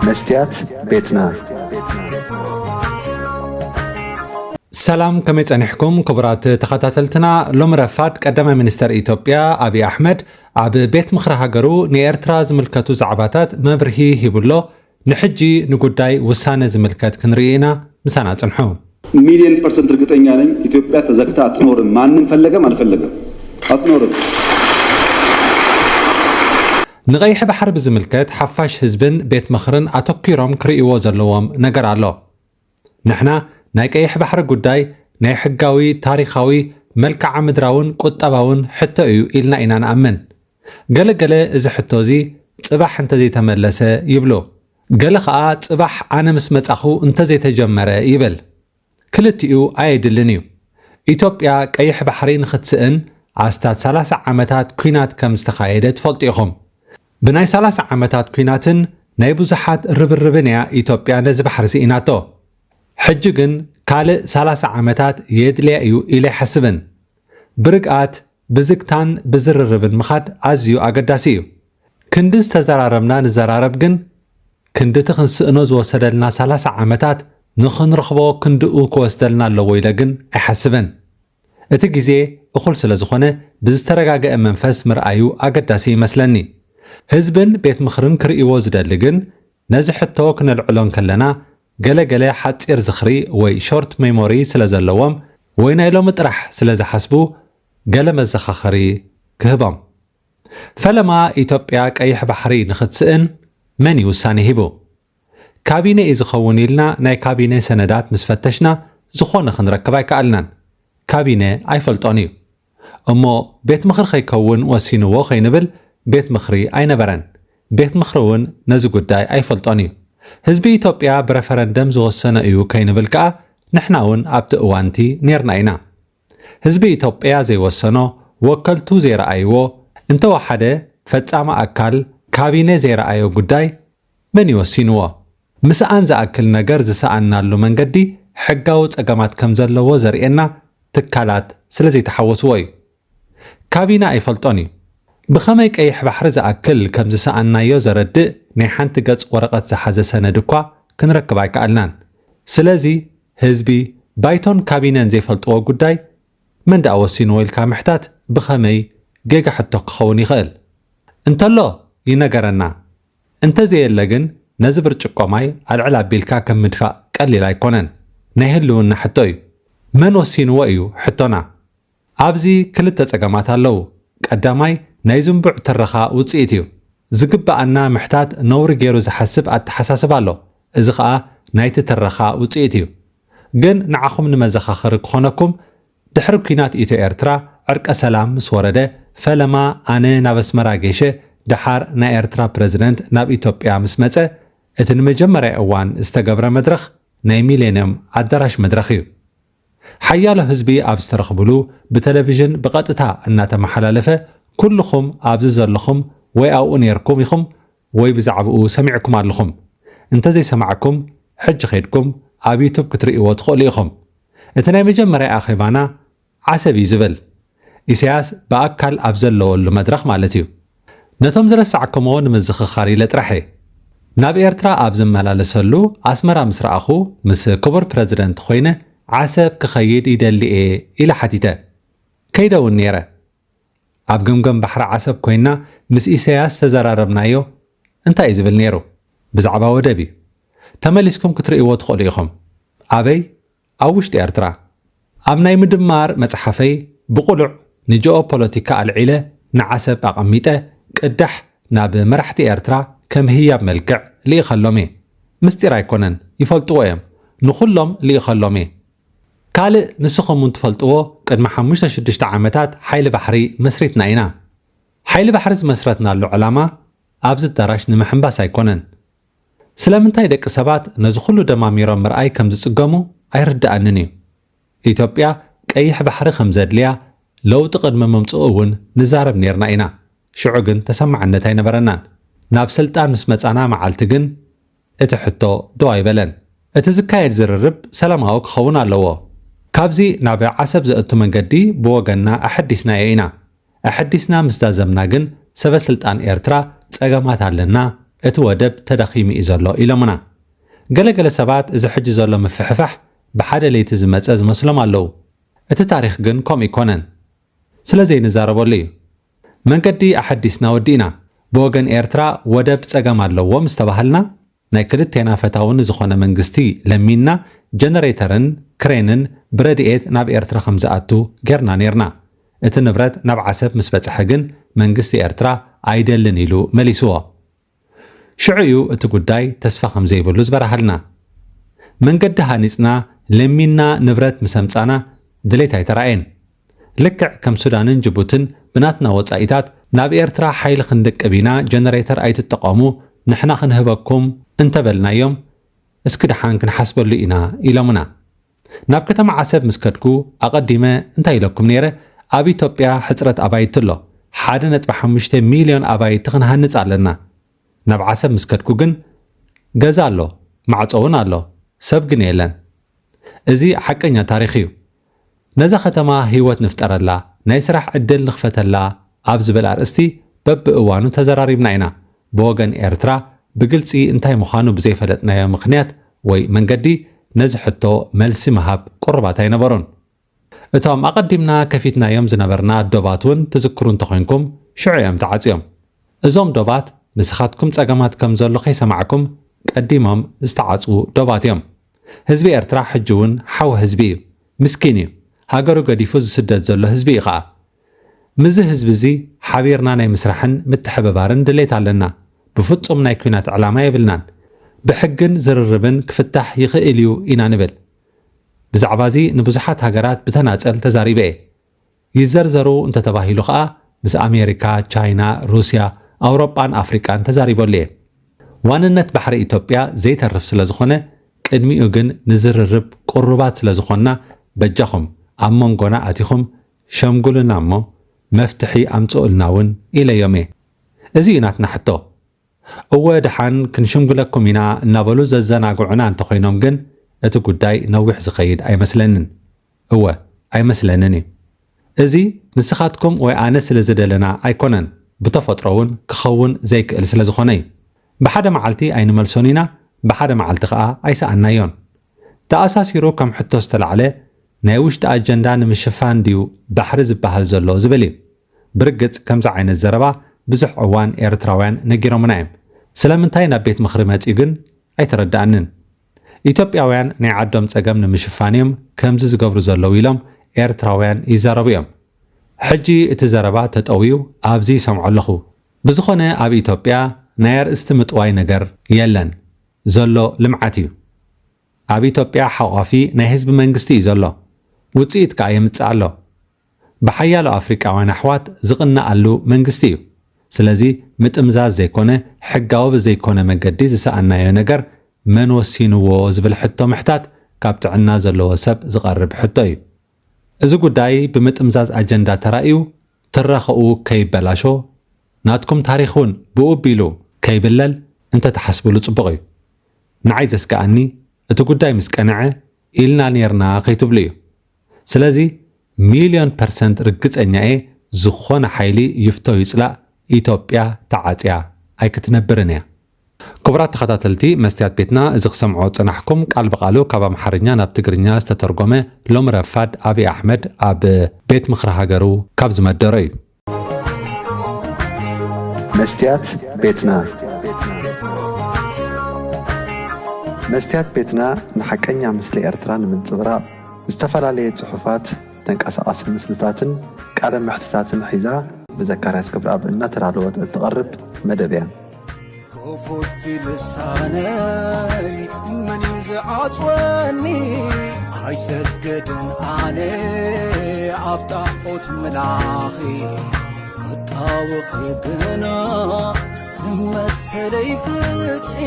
መስትያት ቤትና። ሰላም፣ ከመይ ጸኒሕኩም ክቡራት ተኸታተልትና? ሎሚ ረፋድ ቀዳማይ ሚኒስተር ኢትዮጵያ ኣብይ ኣሕመድ ኣብ ቤት ምኽሪ ሃገሩ ንኤርትራ ዝምልከቱ ዛዕባታት መብርሂ ሂቡሎ። ንሕጂ ንጉዳይ ውሳነ ዝምልከት ክንርኢ ኢና። ምሳና ጽንሑ። ሚሊዮን ፐርሰንት እርግጠኛ ነኝ፣ ኢትዮጵያ ተዘግታ አትኖርም። ማንም ፈለገም አልፈለገም አትኖርም። ንቀይሕ ባሕሪ ብዝምልከት ሓፋሽ ህዝብን ቤት ምኽርን ኣተኲሮም ክርእይዎ ዘለዎም ነገር ኣሎ። ንሕና ናይ ቀይሕ ባሕሪ ጉዳይ ናይ ሕጋዊ፣ ታሪኻዊ፣ መልክዓ ምድራውን ቁጠባውን ሕቶ እዩ ኢልና ኢና ንኣምን። ገለ ገለ እዚ ሕቶ እዚ ጽባሕ እንተዘይተመለሰ ይብሉ። ገለ ኸኣ ጽባሕ ኣነ ምስ መጻኹ እንተዘይተጀመረ ይብል። ክልቲኡ ኣየድልን እዩ። ኢትዮጵያ ቀይሕ ባሕሪ ንኽትስእን ኣስታት ሰላሳ ዓመታት ኲናት ከም ዝተኻየደ ትፈልጡ ኢኹም። ብናይ ሰላሳ ዓመታት ኲናትን ናይ ብዙሓት ርብርብን እያ ኢትዮጵያ ነዚ ባሕሪ ስኢናቶ። ሕጂ ግን ካልእ ሰላሳ ዓመታት የድልያ እዩ ኢለ ኣይሓስብን። ብርግኣት፣ ብዝግታን ብዝርርብን ምኻድ ኣዝዩ ኣገዳሲ እዩ። ክንዲ ዝተዘራረብና ንዘራረብ ግን፣ ክንድቲ ክንስእኖ ዝወሰደልና ሰላሳ ዓመታት ንኽንረኽቦ ክንድኡ ክወስደልና ኣለዎ ኢለ ግን ኣይሓስብን። እቲ ግዜ እኹል ስለ ዝኾነ፣ ብዝተረጋገአ መንፈስ ምርኣዩ ኣገዳሲ ይመስለኒ። ህዝብን ቤት ምኽርን ክርእይዎ ዝደሊ ግን፣ ነዚ ሕቶ ክነልዕሎ እንከለና፣ ገለ ገለ ሓጺር ዝኽሪ ወይ ሾርት ሜሞሪ ስለ ዘለዎም፣ ወይ ናይ ሎሚ ጥራሕ ስለ ዝሓስቡ፣ ገለ መዘኻኸሪ ክህቦም። ፈለማ ኢትዮጵያ ቀይሕ ባሕሪ ንኽትስእን መን እዩ ውሳኔ ሂቡ? ካቢነ እዩ ዝኸውን ኢልና ናይ ካቢነ ሰነዳት ምስ ፈተሽና፣ ዝኾነ ክንረክብ ኣይከኣልናን። ካቢነ ኣይፈልጦን እዩ። እሞ ቤት ምኽሪ ከይከውን ወሲንዎ ከይንብል፣ ቤት ምኽሪ ኣይነበረን። ቤት ምኽሪ እውን ነዚ ጉዳይ ኣይፈልጦን እዩ። ህዝቢ ኢትዮጵያ ብረፈረንደም ዝወሰኖ እዩ ከይንብል ከኣ፣ ንሕና እውን ኣብቲ እዋንቲ ኔርና ኢና። ህዝቢ ኢትዮጵያ ዘይወሰኖ፣ ወከልቱ ዘይረኣይዎ፣ እንተወሓደ ፈጻሚ ኣካል፣ ካቢነ ዘይረኣዮ ጉዳይ መን እዩ ወሲንዎ? ምስኣን ዝኣክል ነገር ዝሰኣንናሉ መንገዲ ሕጋዊ ጸገማት ከም ዘለዎ ዘርእየና ትካላት ስለ ዘይተሓወስዎ እዩ። ካቢነ ኣይፈልጦን እዩ። ብኸመይ ቀይሕ ባሕሪ ዝኣክል ከም ዝሰኣንናዮ ዘረድእ ናይ ሓንቲ ገጽ ወረቐት ዝሓዘ ሰነድ እኳ ክንረክብ ኣይከኣልናን። ስለዚ ህዝቢ፣ ባይቶን ካቢነን ዘይፈልጥዎ ጉዳይ መን ደኣ ወሲንዎ ኢልካ ምሕታት ብኸመይ ጌጋ ሕቶ ክኸውን ይኽእል? እንተሎ ይነገረና። እንተዘየለ ግን ነዚ ብርጭቆ ማይ ኣልዕል ኣቢልካ ከም ምድፋእ ቀሊል ኣይኮነን። ናይ ህልውና ሕቶ እዩ። መን ወሲንዎ እዩ ሕቶና። ኣብዚ ክልተ ጸገማት ኣለዉ። ቀዳማይ ናይ ዝንቡዕ ትረኻ ውጽኢት እዩ። ዝግበኣና ምሕታት ነውሪ ገይሩ ዝሓስብ ኣተሓሳስባ ኣሎ። እዚ ኸኣ ናይቲ ትረኻ ውጽኢት እዩ። ግን ንዓኹም ንመዘኻኸሪ ክኾነኩም፣ ድሕሪ ኲናት ኢትዮ ኤርትራ ዕርቀ ሰላም ምስ ወረደ፣ ፈለማ ኣነ ናብ ኣስመራ ጌሸ፣ ደሓር ናይ ኤርትራ ፕረዚደንት ናብ ኢትዮጵያ ምስ መጸ፣ እቲ ንመጀመርያ እዋን ዝተገብረ መድረኽ ናይ ሚሌንየም ኣዳራሽ መድረኽ እዩ። ሓያሎ ህዝቢ ኣብ ዝተረኽብሉ ብቴሌቪዥን ብቐጥታ እናተመሓላለፈ፣ ኩልኹም ኣብዚ ዘለኹም ወይ ኣብኡ ኔርኩም ኢኹም ወይ ብዛዕባኡ ሰሚዕኩም ኣለኹም። እንተዘይሰማዕኩም፣ ሕጂ ኸይድኩም ኣብ ዩቱብ ክትርእይዎ ትኽእሉ ኢኹም። እቲ ናይ መጀመርያ ኣኼባና ዓሰብ እዩ ዝብል። ኢሳያስ ብኣካል ኣብ ዘለወሉ መድረኽ ማለት እዩ። ነቶም ዝረሳዕኩሞ ንምዝኽኻር ኢለ ጥራሕ እየ። ናብ ኤርትራ ኣብ ዝመላለሰሉ ኣስመራ ምስ ረኣኹ፣ ምስ ክቡር ፕረዚደንት ኮይነ ዓሰብ ክኸይድ ይደሊ እየ ኢለ ሓቲተ። ከይደ እውን ነይረ። ኣብ ገምገም ባሕሪ ዓሰብ ኮይና ምስ ኢሳያስ ተዘራረብናዮ። እንታይ እዩ ዝብል ነይሩ? ብዛዕባ ወደብ እዩ። ተመሊስኩም ክትርእይዎ ትኽእሉ ኢኹም። ኣበይ? ኣብ ውሽጢ ኤርትራ። ኣብ ናይ ምድማር መጽሓፈይ ብቕሉዕ ንጂኦ ፖለቲካ ኣልዒለ ንዓሰብ ኣቐሚጠ ቅዳሕ ናብ መራሕቲ ኤርትራ ከም ህያብ መልክዕ ልኢኸሎም እየ። ምስጢር ኣይኮነን፣ ይፈልጥዎ እዮም። ንኹሎም ልኢኸሎም እየ። ካልእ ንስኹም እውን ትፈልጥዎ፣ ቅድሚ ሓሙሽተ ሽዱሽተ ዓመታት ሓይሊ ባሕሪ መስሪትና ኢና። ሓይሊ ባሕሪ ዝመስረትናሉ ዕላማ ኣብዚ ኣዳራሽ ንምሕንባስ ኣይኮነን። ስለምንታይ ደቂ ሰባት ነዚ ኩሉ ደማሚሮም ምርኣይ ከም ዝጽገሙ ኣይርድኣንን እዩ። ኢትዮጵያ ቀይሕ ባሕሪ ከም ዘድልያ፣ ለውጢ ቅድሚ ምምጽኡ እውን ንዛረብ ኔርና ኢና። ሽዑ ግን ተሰማዕነት ኣይነበረናን። ናብ ስልጣን ምስ መጻና መዓልቲ ግን እቲ ሕቶ ደው ኣይበለን። እቲ ዝካየድ ዝርርብ ሰላማዊ ክኸውን ኣለዎ። ካብዚ ናብ ዓሰብ ዘእቱ መንገዲ ብወገንና ኣሐዲስናዮ ኢና። ኣሐዲስና ምስ ዛዘምና ግን ሰበ ስልጣን ኤርትራ ጸገማት ኣለና እቲ ወደብ ተዳኺሙ እዩ ዘሎ ኢሎምና። ገለገለ ሰባት እዚ ሕጂ ዘሎ ምፍሕፋሕ ብሓደ ለይቲ ዝመጸ ዝመስሎም ኣለዉ። እቲ ታሪኽ ግን ከምኡ ኣይኮነን። ስለ ዘይንዛረበሉ እዩ። መንገዲ ኣሐዲስና ወዲእና። ብወገን ኤርትራ ወደብ ጸገም ኣለዎ ምስ ተባሃልና፣ ናይ ክልቴና ፈታዊ ንዝኾነ መንግስቲ ለሚንና፣ ጀነሬተርን ክሬንን ብረድኤት ናብ ኤርትራ ከም ዝኣቱ ጌርና ኔርና። እቲ ንብረት ናብ ዓሰብ ምስ በጽሐ ግን መንግስቲ ኤርትራ ኣይደልን ኢሉ መሊስዎ። ሽዑ እዩ እቲ ጉዳይ ተስፋ ከም ዘይብሉ ዝበርሃልና። መንገዲ ሃኒጽና፣ ለሚንና፣ ንብረት ምስ ኣምጻና ድሌት ኣይተራእየን። ልክዕ ከም ሱዳንን ጅቡትን ብናትና ወጻኢታት ናብ ኤርትራ ሓይሊ ክንልቅብ ኢና፣ ጀነሬተር ኣይትጠቐሙ፣ ንሕና ክንህበኩም እንተበልናዮም፣ እስኪ ደሓን ክንሓስበሉ ኢና ኢሎምና። ናብ ከተማ ዓሰብ ምስ ከድኩ ኣቐዲመ እንታይ ኢለኩም ነይረ? ኣብ ኢትዮጵያ ሕጽረት ኣባይቲ ኣሎ። ሓደ ነጥቢ ሓሙሽተ ሚልዮን ኣባይቲ ክንሃንጽ ኣለና። ናብ ዓሰብ ምስ ከድኩ ግን ገዛ ኣሎ፣ ማዕጾ እውን ኣሎ፣ ሰብ ግን የለን። እዚ ሓቀኛ ታሪኽ እዩ። ነዛ ከተማ ህይወት ንፍጠረላ፣ ናይ ስራሕ ዕድል ንኽፈተላ ኣብ ዝብል ኣርእስቲ በብእዋኑ ተዘራሪብና ኢና። ብወገን ኤርትራ ብግልጺ እንታይ ምዃኑ ብዘይፈለጥናዮ ምኽንያት ወይ መንገዲ ነዚ ሕቶ መልሲ ምሃብ ቅሩባት ኣይነበሩን። እቶም ኣቐዲምና ከፊትናዮም ዝነበርና ዶባት እውን ትዝክሩ እንተኾይንኩም ሽዑ እዮም ተዓጽዮም። እዞም ዶባት ንስኻትኩም ጸገማት ከም ዘሎ ከይሰማዕኩም ቀዲሞም ዝተዓጽዉ ዶባት እዮም። ህዝቢ ኤርትራ ሕጂ እውን ሓው ህዝቢ እዩ። ምስኪን እዩ። ሃገሩ ገዲፉ ዝስደድ ዘሎ ህዝቢ እዩ ኸኣ። ምስዚ ህዝቢ እዚ ሓቢርና ናይ ምስራሕን ምትሕብባርን ድሌት ኣለና። ብፍጹም ናይ ኲናት ዕላማ የብልናን። ብሕግን ዝርርብን ክፍታሕ ይኽእል እዩ ኢና ንብል። ብዛዕባ እዚ ንብዙሓት ሃገራት ብተናጸል ተዛሪበ እየ። ይዘርዘሩ እንተተባሂሉ ኸኣ ምስ ኣሜሪካ፣ ቻይና፣ ሩስያ፣ ኣውሮጳን ኣፍሪቃን ተዛሪበሉ እየ። ዋንነት ባሕሪ ኢትዮጵያ ዘይተርፍ ስለ ዝኾነ፣ ቅድሚኡ ግን ንዝርርብ ቅሩባት ስለ ዝኾንና፣ በጃኹም ኣብ መንጎና ኣቲኹም ሸምጉሉና እሞ መፍትሒ ኣምጽኡልና እውን ኢለዮም እየ። እዚ እዩ ናትና ሕቶ። እወ ደሓን ክንሽምግለኩም ኢና እናበሉ ዘዘናግዑና እንተኾይኖም ግን እቲ ጉዳይ ነዊሕ ዝኸይድ ኣይመስለንን። እወ ኣይመስለንን እዩ። እዚ ንስኻትኩም ወይ ኣነ ስለ ዝደለና ኣይኮነን፣ ብተፈጥሮ እውን ክኸውን ዘይክእል ስለ ዝኾነ እዩ። ብሓደ መዓልቲ ኣይንመልሶን ኢና፣ ብሓደ መዓልቲ ኸኣ ኣይሰኣናዮን። ተኣሳሲሩ ከም ሕቶ ዝተላዕለ ናይ ውሽጢ ኣጀንዳ ንምሽፋን ድዩ ባሕሪ ዝበሃል ዘሎ ዝብል እዩ። ብርግጽ ከምዚ ዓይነት ዘረባ ብዙሕ እዋን ኤርትራውያን ነጊሮምና እዮም። ስለምንታይ ናብ ቤት ምኽሪ መጺኡ ግን ኣይተረድኣንን። ኢትዮጵያውያን ናይ ዓዶም ጸገም ንምሽፋን እዮም ከምዚ ዝገብሩ ዘለዉ ኢሎም ኤርትራውያን ይዛረቡ እዮም። ሕጂ እቲ ዘረባ ተጠውዩ ኣብዚ ይሰምዖ ኣለኹ። ብዝኾነ ኣብ ኢትዮጵያ ናይ ኣርእስቲ ምጥዋይ ነገር የለን። ዘሎ ልምዓት እዩ። ኣብ ኢትዮጵያ ሓቋፊ ናይ ህዝቢ መንግስቲ እዩ ዘሎ። ውጽኢት ከኣ የምጽእ ኣሎ። ብሓያሎ ኣፍሪቃውያን ኣሕዋት ዝቕነኣሉ መንግስቲ እዩ። ስለዚ ምጥምዛዝ ዘይኮነ፣ ሕጋዊ ብዘይኮነ መገዲ ዝሰኣናዮ ነገር መን ወሲንዎ ዝብል ሕቶ ምሕታት ካብ ጥዕና ዘለዎ ሰብ ዝቐርብ ሕቶ እዩ። እዚ ጉዳይ ብምጥምዛዝ ኣጀንዳ ተራእዩ ትረኸኡ ከይበላሾ፣ ናትኩም ታሪኽ እውን ብኡ ኣቢሉ ከይብለል እንተትሓስብሉ ጽቡቕ እዩ። ንዓይ ዘስግኣኒ እቲ ጉዳይ ምስ ቀንዐ ኢልና ኔርና ከይትብሉ እዩ። ስለዚ ሚልዮን ፐርሰንት ርግጸኛ እየ ዝኾነ ሓይሊ ይፍቶ ይጽላእ ኢትዮጵያ ተዓጽያ ኣይክትነብርን እያ። ክቡራት ተኸታተልቲ መስትያት ቤትና፣ እዚ ክሰምዖ ዝጸናሕኩም ቃል ብቓሉ ካብ ኣምሓርኛ ናብ ትግርኛ ዝተተርጎመ ሎሚ ረፋድ ኣብይ ኣሕመድ ኣብ ቤት ምኽሪ ሃገሩ ካብ ዝመደሮ እዩ። መስትያት ቤትና መስትያት ቤትና ንሓቀኛ ምስሊ ኤርትራ ንምንጽብራቕ ዝተፈላለየ ጽሑፋት፣ ተንቀሳቓሲ ምስልታትን ቃለ መሕትታትን ሒዛ ብዘካርያስ ክብረኣብ እናተዳለወት እትቐርብ መደብ እያ። ክፉት ልሳነይ መን እዩ ዝዓጽወኒ? ኣይሰግድን ኣነ ኣብ ጣዖት ምላኺ ክጣወኺ ግና ንመሰለይ ፍትሒ